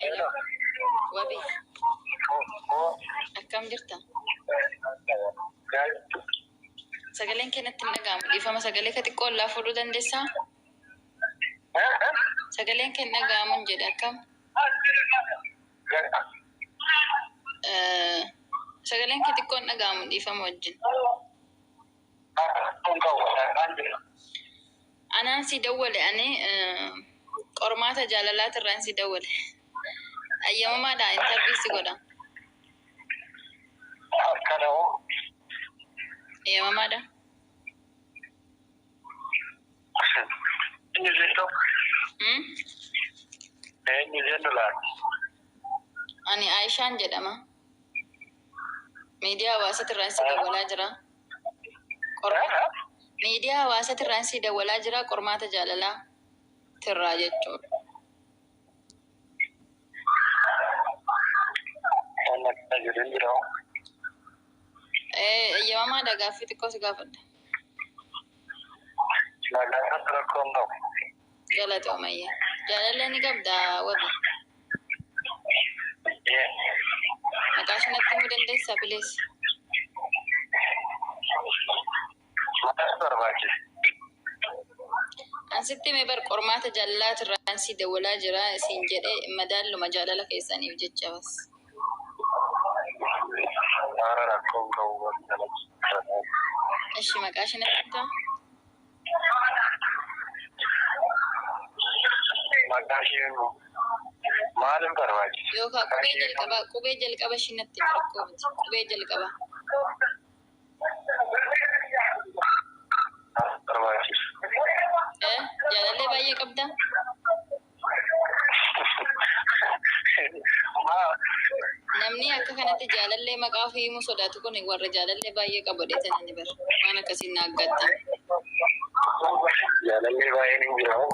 Hello. Wabi, akkam jirta? Sagaleen kee natti hin dhaga'amu. Dhiifama, sagalee kee xiqqoo ollaa fuudhuu dandeessaa? Sagaleen kee hin dhaga'amu hin jedhe, akkam? Sagaleen kee xiqqoo hin dhaga'amu, dhiifama wajjin. Anaan si dawwale, ani qormaata jaalalaatirraan si dawwale. Ayyamamaadha, interview si godha. Akkana hoo? Ayyamamaadha. Eenyu jettu? Hmm? Eenyu jennu laata? Ani Aayishaan jedhama. Miidiyaa hawaasatirraan si dawwalaa jira. Miidiyaa hawaasatirraan si dawwalaa jira, qormaata jaalalaa tirraa jechuudha. Waan akkana jedhu hin jiru. Ayyamamaadha, gaaffii xiqqoo si gaafadha. Nagaatti, rakkoo hin qabu. Galatoomayya. Jaalallee ni qabdaa, Wabi? Maqaa ishee natti himuu dandeessaa, please? Maaltu barbaachisa? An sitti hime bar, qormaata jaalalaatirraan si dawwalaa jira siin jedhe, madaalluma jaalala keessaniif jecha bas. Haara, rakkoo hin qabu. Ishi, maqaa ishee natti himtaa? Maqaa ishee maaliin barbaachisa? Yookaan qubee jalqabaa, qubee jalqaba ishii natti himi, rakkoo miti. Qubee jalqabaa. Barbaachisa. Eh, jaalallee baay'ee qabdaa? Maa? Namni akka kanatti jaalallee maqaa ofii himuu sodaatu kun warra jaalallee baay'ee qabu dheetan ani bara. Waan akkasiin na aggattame. Jaalallee baay'een hin jiru.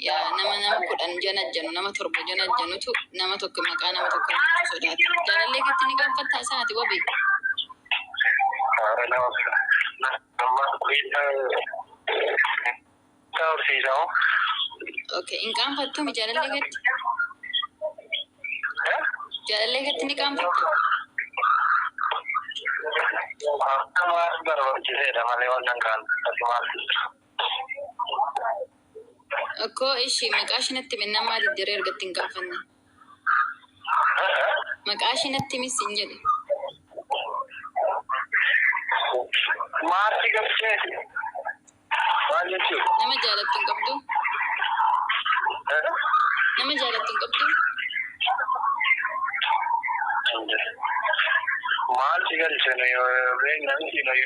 Yaa, nama 10 janajjanu, nama 7 janajjanutu nama tokko maqaa nama tokko himachuu sodaata. Jaalallee keetti ni qaanfattaa isaati, Wabi? Haara, nama amma horsiisaa hoo? Okay, hin qaanfattuu mi jaalallee keetti? Jaalallee keetti ni qaanfattaa? Akka maal barbaachiseedha malee waan kan maaltu jira? Akkoo ishii maqaa ishii natti himi, namaa diddiree ergatti hin qaanfanne. Maqaa ishii natti himis hin jedhe. Maarti galchee maal jechuudha? Nama jaalattu hin qabdu? Nama jaalattu hin qabdu? Maal si galche, beekna miti nuyi.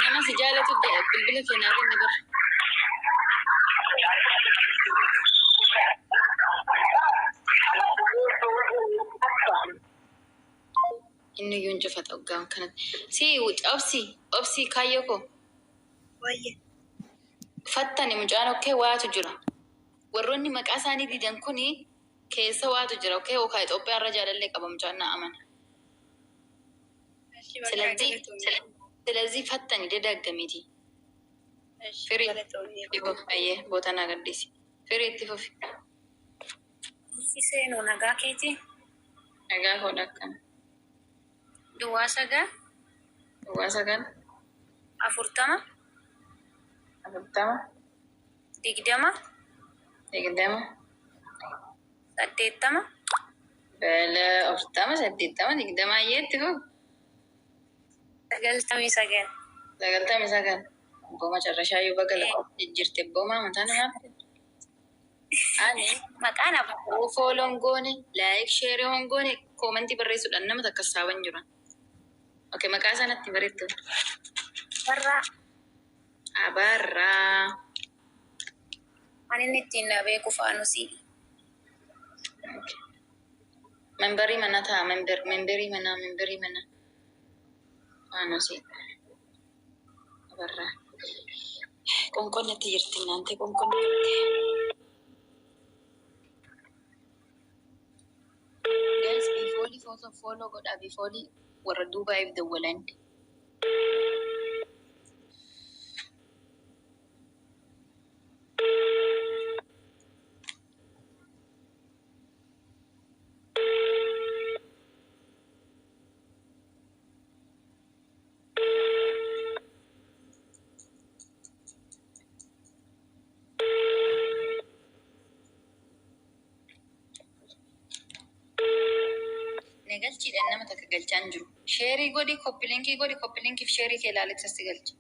Nama si jaalatu bilbila kee naa kenni bar. Inni iyyuu hin cufata hoggaan kanatti. Si obsi, obsi, kaayyoo koo. Wayye. Fattani mucaan, okay, waatu jira. Warroonni maqaa isaanii didan kuni keessa waatu jira, okay, yookaan Itoophiyaa irra jaalallee qaba mucaan, na amana. Eshi, bakka ስለዚህ galatoomi. ስለዚህ fattani dadaggamiti. Eshi. Firii. Galatoomi. Itti fufi, ayyee boota naa gaddisi. Firii, itti fufi. Si seenuu, nagaa keeti? Nagaa koodha, akkana. 09. 09. 40. 40. 20. 20. 80. Bala, 40, 80, 20, ayyee itti fufi. 99. 99. Booma carrashaa yoo baga lafa jijjiirte, booma mataa namaa. Ani Maqaan abbaa. Follow n goone, like, share hon goone, comment barreessuudhaan nama takka saaban jiran. Okay, maqaa sanatti bareettu. Barraa. Abarraa. Ani inni ittiin na beeku faanusii. Okay. Membarii mana ta'a. Member memberii mana memberii mana. Faanosii. Abarraa. Qoonqoon natti jirti naantee qoonqoon natti. Guys, bifoolii footoo follow godhaa bifoolii warra Duubaayiif dawwalan. Na galchiidhaan nama takka galchaa hin jiru. Sheerii godhi, copy linkii godhi, copy linkiif sheerii kee ilaaletti si galcha.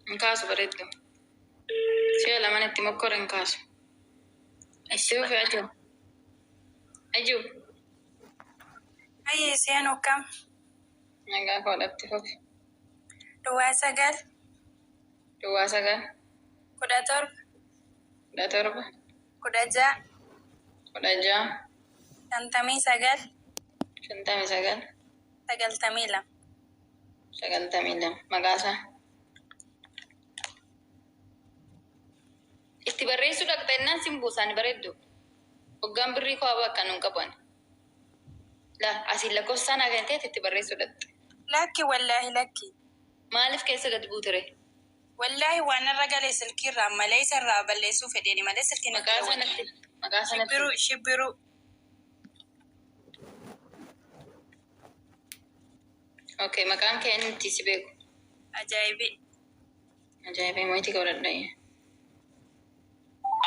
Hin kaasu bareeddu. Si'a lamaan itti mokkora hin kaasu. Ishi Itti fufi bakka. ajuu. Ajuu. Ayyee seen hokkam. Nagaa koodhatti fufi. 09 09 17 17 16 16 59 59 92. 92. Maqaasaa. Itti barreessuu dhaqxa innaan sin buusaan bareeddu. Hoggaan birrii koo bakka nuun qaban. La asiin lakkoofsaan haa kan ta'e itti barreessuu dhaqxe. Lakki wallaahi lakki. Maaliif keessa gad buuture? Wallaahi waan irra galee silkiirraa malee isarraa balleessuu fedheeni malee silkiin Maqaa sanatti. Maqaa sanatti. Shibbiruu shibbiruu. Okay, maqaan kee inni itti si beeku. Ajaa'ibi. Ajaa'ibee mootii godhadha.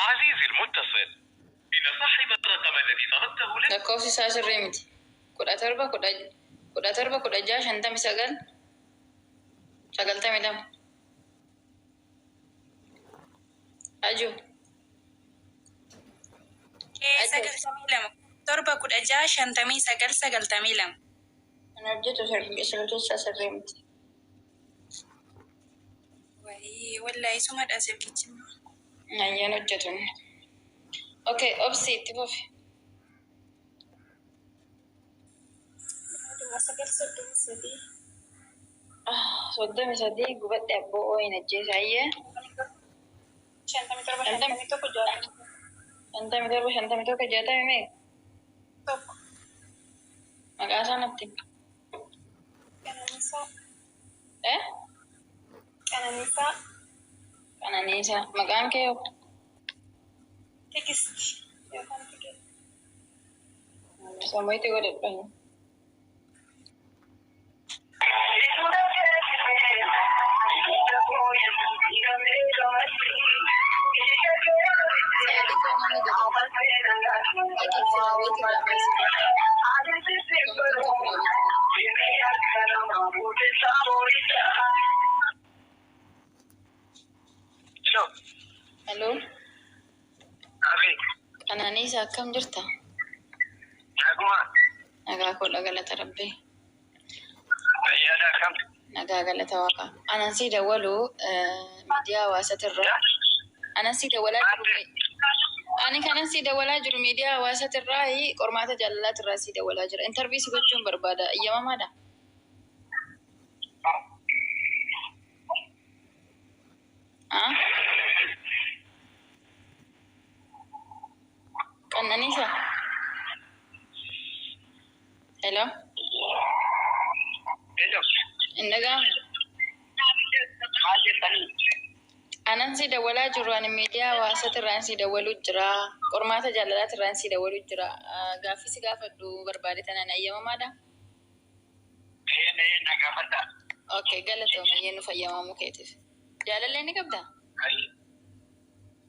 عزيزي المتصل إن صاحب الرقم الذي طلبته لم Lakkoofsi isaa sirrii miti. 17 17 16 59 92. Ajuu. Ee 92. 7 16 59 92. Kan hojjetu silkii isaa sirrii miti. Wayii wallaahi sumadha silkichi. Ayyaan hojjetu. Okay, obsi itti fufi. 09 33. 33 gubadhe abboo ooyin ajjeesa ayyee. 57 51 60. 57 51 60 meeqa? 1. Maqaa isaa natti. Qananiisaa. Eh? Qananiisaa. Qananiisaa. Maqaan kee hoo? Tigisti. Yookaan Tigisti. Samoyti godhadhu. Hello. Hello. Abeet. Qananiisaa akkam jirta? Naguma. Nagaa koodha galata rabbii. Fayyaadha akkam? Nagaa galata waaqa. Anan sii dawwalu miidiyaa hawaasatirraa. Anan sii dawwalaa jiru. Ani kanan sii dawwalaa jiru miidiyaa hawaasatirraa qormaata jaalalaatirraa sii dawwalaa jira. Interview si gochuun barbaada. Eeyyamamaadha? Ah? Qananiisaa? Hello? Hello. Hin dhaga'amu? Maal jettanii? Anan si dawwalaa jiru ani miidiyaa hawaasatirraan si dawwaluu jira. Qormaata jaalalaatirraan si dawwaluu jira. Gaaffii si gaafadhu barbaade tanaan eeyyamamaadha? Ee na gaafadha. Okay, galatooma nu fayyamamuu keetiif. Jaalallee ni qabdaa?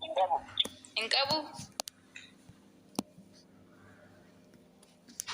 Hin qabu. Hin qabu?